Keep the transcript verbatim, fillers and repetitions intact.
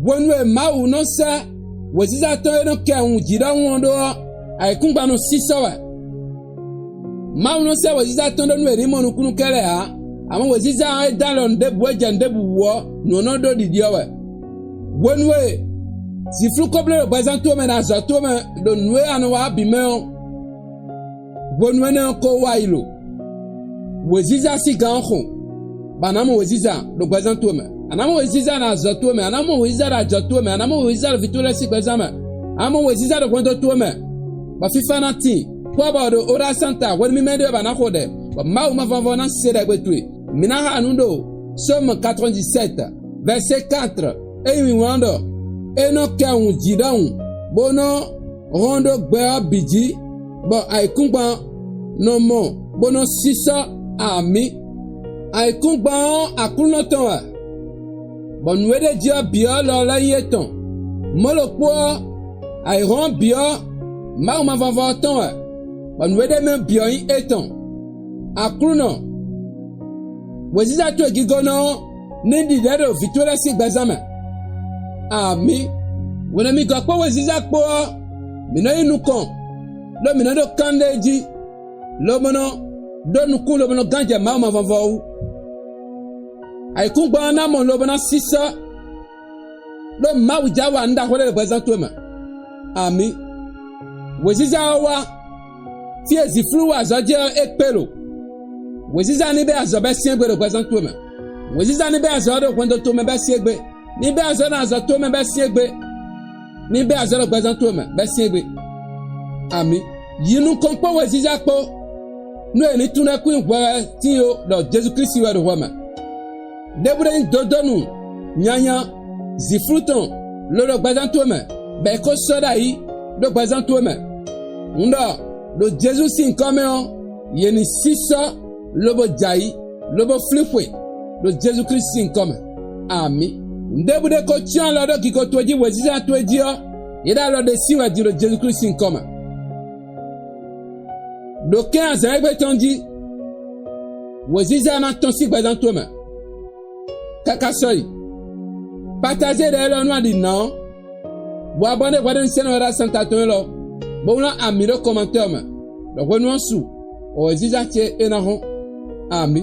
Hwenu e Mawu nɔ sɛ́ wěziza tɔn e nɔ kɛ wun jǐ ɖɔhun ɔ́ ɖó ɔ́, ayǐkúngban nɔ sísɔ́ wɛ. Mawu nɔ sɛ́ wěziza tɔn ɖó nú è ní mɔ nukúnnú kɛ lɛ́ɛ ǎ; amɔ̌ wěziza ɔ́ e dó alɔ nǔɖébǔ e jɛ nǔɖébǔ wú ɔ́, nǔ ɔ́ nɔ ɖó ɖiɖi ɔ́ wɛ. Hwenu e zǐflú ko bló ɖo gbɛzán towe mɛ ɖo azɔ̌ towe mɛ ɖo nǔ e a nɔ wa ɔ́ bǐ mɛ ɔ́, hwenu énɛ́ ɔ́ ko wá yi lo. Wěziza sín gan ɔ́ xo, bɔ a nǎ mɔ wěziza ɖo gbɛzán towe mɛ; a nǎ mɔ wěziza ɖo azɔ̌ towe mɛ; a nǎ mɔ wěziza ɖo ajɔ towe mɛ; a nǎ mɔ wěziza ɖo vǐ towe lɛ́ɛ sín gbɛzán mɛ; a nǎ mɔ wěziza ɖo hwɛndo towe mɛ, bɔ fífá ná tíin. Kpɔ́ bɔ ɖo Oɖa Santa hwenu mímɛ́ ɖé wɛ bɔ a nǎ xo ɖɛ, bɔ Mawu mavɔmvɔ ná se ɖɛgbe towe. Mǐ ná xa nǔ ɖo Sɔ́mu quatre-vingt-dix-sept, vɛ̌sé quatre, ényí mi wlán ɖɔ: É nɔ kɛ wun jǐ ɖɔhun, bó nɔ́ hɔn ɖó gbɛ ɔ́ bǐ jí, bɔ ayǐkúngban nɔ mɔ, bó nɔ́ sísɔ́. Amǐ. Ayǐkúngban ɔ́ Aklúnɔ tɔn wɛ, bɔ nǔ e ɖ'é jí ɔ́ bǐ ɔ́ lɔ lɛ́ nyí étɔn. Mɔ̌ ɖokpó ɔ́, ayǐhɔ́n bǐ ɔ́ Mawu mavɔvɔ ɔ́ tɔn wɛ, bɔ nǔ e ɖ'é mɛ bǐ ɔ́ nyí étɔn. Aklúnɔ, wěziza towe gígónɔ ɔ́ ní ɖiɖɛ̌ ɖo vǐ towe lɛ́ɛ sín gbɛzán mɛ. Amǐ. Hwenu e mi gɔ́ kpó wěziza kpó ɔ́, mǐ nɔ yi nukɔn, ɖó mǐ nɔ ɖó kánɖéjí, lobo nɔ ɖó nukún lobo nɔ gán jɛ Mawu mavɔvɔ wú. Ayǐkúngban ɔ́ ná mɔ lobo ná sísɔ́, ɖó Mawu jɛ awa nǔ ɖaxó ɖé ɖo gbɛzán towe mɛ. Amǐ. Wěziza ɔ́ wá, fí e zǐflú wa azɔ̌ jɛ ɔ́ é kpé lo. Wěziza ní bɛ́ azɔ̌ bɛ́ syɛ́ngbé ɖo gbɛzán towe mɛ. Wěziza ní bɛ́ azɔ̌ ɖo hwɛndo towe mɛ bɛ́ syɛ́ngbé. Ní bɛ́ azɔ̌ ɖo azɔ̌ towe mɛ bɛ́ syɛ́ngbé. Ní bɛ́ azɔ̌ ɖo gbɛzán towe mɛ bɛ́ syɛ́ngbé. Amǐ. Yi nukɔn kpó wěziza kpó, nú è ní tunwun ɖɔ kú nyí hwɛ wɛ tíin ó, ɖɔ Jezu Klísu wɛ ɖo hwɛ mɛ. Ɖěbǔ ɖé nyí dodónu nyanya zǐflú tɔn lo ɖo gbɛzán towe mɛ, bɔ è ko sɔ́ ɖ'ayǐ ɖo gbɛzán towe mɛ. Un ɖɔ ɖo Jezu sín nyǐkɔ mɛ ɔ́, yě ní sísɔ́ lobo jɛ ayǐ, lobo flí xwe ɖo Jezu Klísu sín nyǐkɔ mɛ. Amǐ. Nǔɖébǔ ɖé ko cyɔ́n alɔ ɖó gigo towe jí wěziza towe jí ɔ́, yě ɖo alɔ ɖe sí wɛ din ɖo Jezu Klísu sín nyǐkɔ mɛ. Ɖo kɛ́n azǎn égbé tɔn jí, wěziza ná tɔ́n sín gbɛzán towe mɛ. Káká sɔ́yi. Patajé ɖɛ élɔ́ nú a ɖi nǎ ɔ́, bɔ abɔ́ ɖé hwɛɖónúsɛ́nnɔ Oɖa Santa tɔn élɔ́, bó wlán amǐ ɖó kɔmantɔ́ mɛ, ɖɔ hwenu ɔ́ su, wěziza ce é ná hɔn. Amǐ.